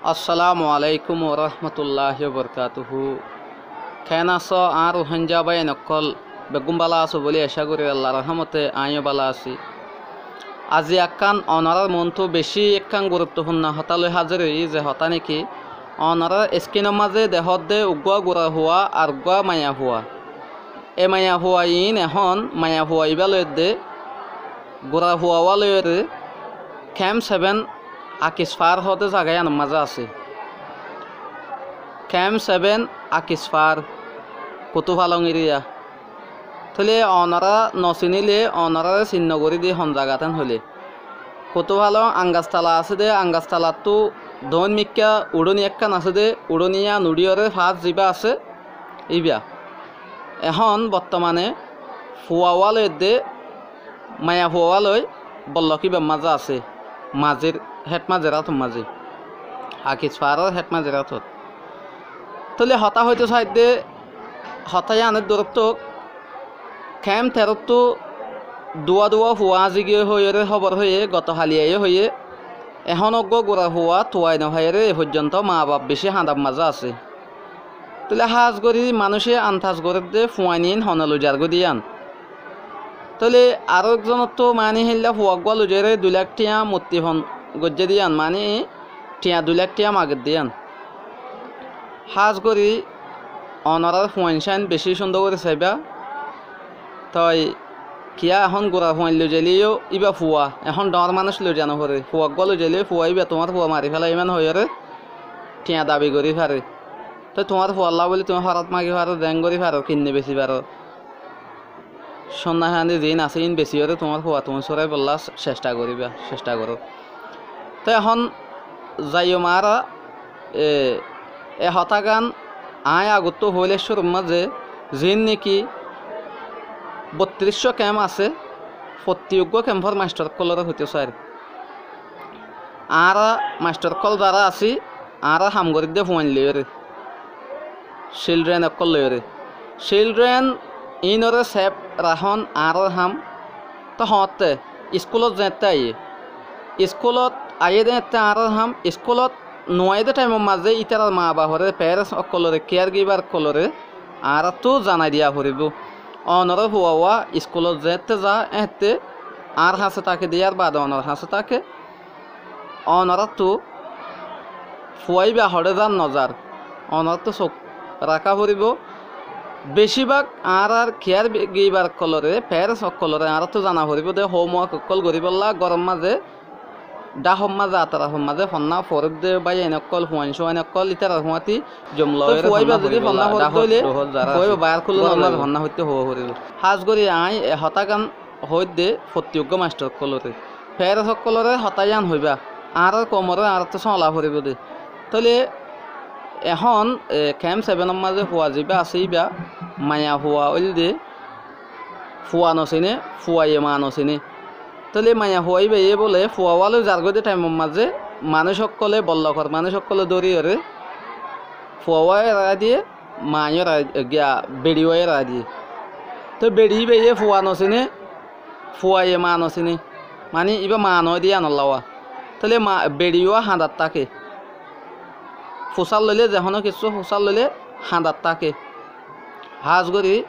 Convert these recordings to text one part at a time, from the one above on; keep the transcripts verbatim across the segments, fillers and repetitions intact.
Assalamu alaikum warahmatulláhi wabarakátuhu. Keén asó añár Ruáingga báiyain ókkol? Beggún bála asó bóli acá gorír, Allar rahámote aññí yó bála así. Azi ekkán onorár muúntu bicí ekkán guruttofunno hotá loi házir óiyi, ze hotá néki onorár eskínor mazé dehódde uggúa gurafua ar uggúa maiyafua. E maiyafua iín ehón maiyafua ibá loiyódde gurafua wá loiyóre Kemp Seven Akisfar hoóde zaga yíanor mazé asé. Kemp Seven Akisfar, Kutúfalong eriya. Tóile onorá nosiníle onoráre sinno gorí dí hon zagat hén hoilé. Kutúfalong Angastala asé dé, Angastalattú doóin mikká uçóni ekkán asé dé, uçóni yían uçíyoré faás zibá asé íba. Ehón bottomane fua wá loiyódde maiyafua wá loi bollok íbar mazé asé, mazir, héd mazir átor mazé, Akisfarór héd mazir átot. Tóile hotá hoitóu saidde, hotá yían edduróttu, Kemp Teróttu duwá duwá fua áñzi giyói hoiyóre hóbor hoiyé, goto haliya yó hoiyé, ehón eggúa gurafua tuwai nofaiyóre e foijjonto maa baf bicí hañdar mazé asé. Tóile hás gorí manúice antas gorédde fuain iín hone loizargói dé yían. Tóile aró ekzonottu maní héilla fua eggúa loizaiyóre dui lák thiañ mutti fon goijjé dé yían, maní thiañ dui lák thiañ mager dé yían. Hás gorí onorár fuain cáin bicí cúndor gorí saibá. Toi kiyá ehón gurafuain loizailé yó íba fua, ehón dhoóñr manúic loiza noforé. Fua eggúa loizailé yó fua íba tuáñr fua mari féla iín hoiyóre thiañ dabi gorí faré. Toi tuáñr fuallá bóli tuñí horát magi faró, zeén gorí faró, kinni besi faró. Cúnna hándi ziín asé, iín besiyoré tuáñr fua tuñí sórai bollá cectha goríba, cectha goró. Toi ehón zaiyum añára, e, e hotágan aññí agottú hoóil cúrur mazé, ziín néki bottiríccúa kemp asé, fottí eggúa kempór maisthor ókkolóre hoitóu sair. Añára maisthor ókkol zará así, añára ham gorídde fuain loiyóre, cíldren ókkol loiyóre. Cíldren iínoré sef rahón añárár ham. Toóu hoóñtte iskúlot zeéñtte aiyé, iskúlot aiyé dé ééñtte añárár ham, iskúlot nuaiyé dé thaimor mazé ítarar maa baforé, peéres ókkolóre, kiyár gíbar ókkolóre añáráttu zanai diya foribóu. Onorár fua wá iskúlot zeéñtte za, éeñtte añár hañsé táke dé, yárbaade onor hañsé táke. Onoráttu fua íba hoçé zar nozar, onoráttu suk raká foribóu. Bicí bák añárár kiyár gíbar ókkolóre, peéres ókkolóre añáráttu zana foribóu dé, hoómuak ókkol goríbollá góror mazé, dháhor mazé, atarafor mazé fonná forédde báiyain ókkol, fuain cúain ókkol, ítarar fúañti jomla óiyore fua íba zodi fonná forédde óile, fua íba bayár kúlon góror mazé fonná foitté hoó foribóu. Hás gorí aññí e hotágan hoóidde fottí eggúa maisthor ókkolóre, peéres ókkolóre hotá yían hoibá, añárár koumoré añáráttu sóoñla foribóu dé. Tóile ehón, e, kemp sevenor mazé fua zibá asé íba maiyafua óilde, fua nosiné, fuaye maa nosiné. Tóile maiyafua íbayé bóle fua wá loi zargói dé thaimor mazé manúic ókkolé, bollokor manúic ókkolé dóriyoré fua wáye raái diyé, maa yó raái, giya, beçi wáye raái diyé. Tói beçi íbayé fua nosiné, fuaye maa nosiné. Maní íba maa noóide yíanollá wá. Tóile maa, beçi wá hañdat táke. Fusár loilé, ze honó kessú fusár loilé hañdat táke. Hás gorí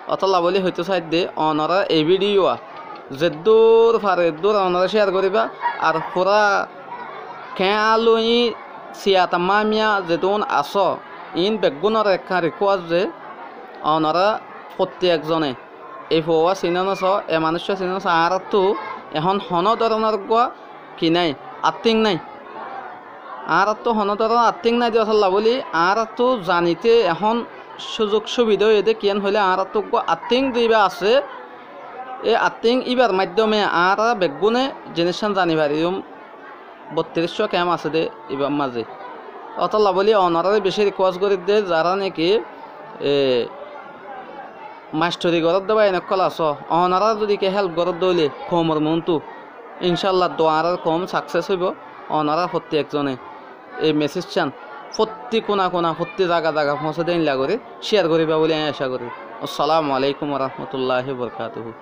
otólla bóli hoitóu saidde, onorá e vídhiyo wá zeddúr fare eddúr onorá cíyar goríba. Ar furá keén alu iín siyata mámiya zedún asó, iín beggúnoré ekkán rikúas ze onorá fottí ekzone e fua wá sinónosó, e manúiccúa sinónosó, añáráttu ehón honó dóronor eggúa ki nái, attíng nái. Añáráttu honó dóron attíng nái dé otólla bóli, añáráttu zanité ehón cúzuk cúbida óiye dé, kiyán hoilé añáráttu eggúa attíng dé íba asé, e attíng íbar maiddóme añára beggúne ziníccán zani fariyúm. Bottiríccúa kemp asé dé íbar mazé. Otólla bóli onoráre bicí rikúas gorídde, zará néki, e, maisthori goródde báiyain ókkol asó, onorá zodi ki hélp goródde óile koumor muúntu, incálla dua añárár koum saksés óibou. Onorá fottí ekzone e mesejcán fottí kuna kuna, fottí zaga zaga foóñsai dé éilla gorí cíyar goríba bóli aññí acá gorí. Assalamu alaikum warahmatulláhi wabarakátuhu.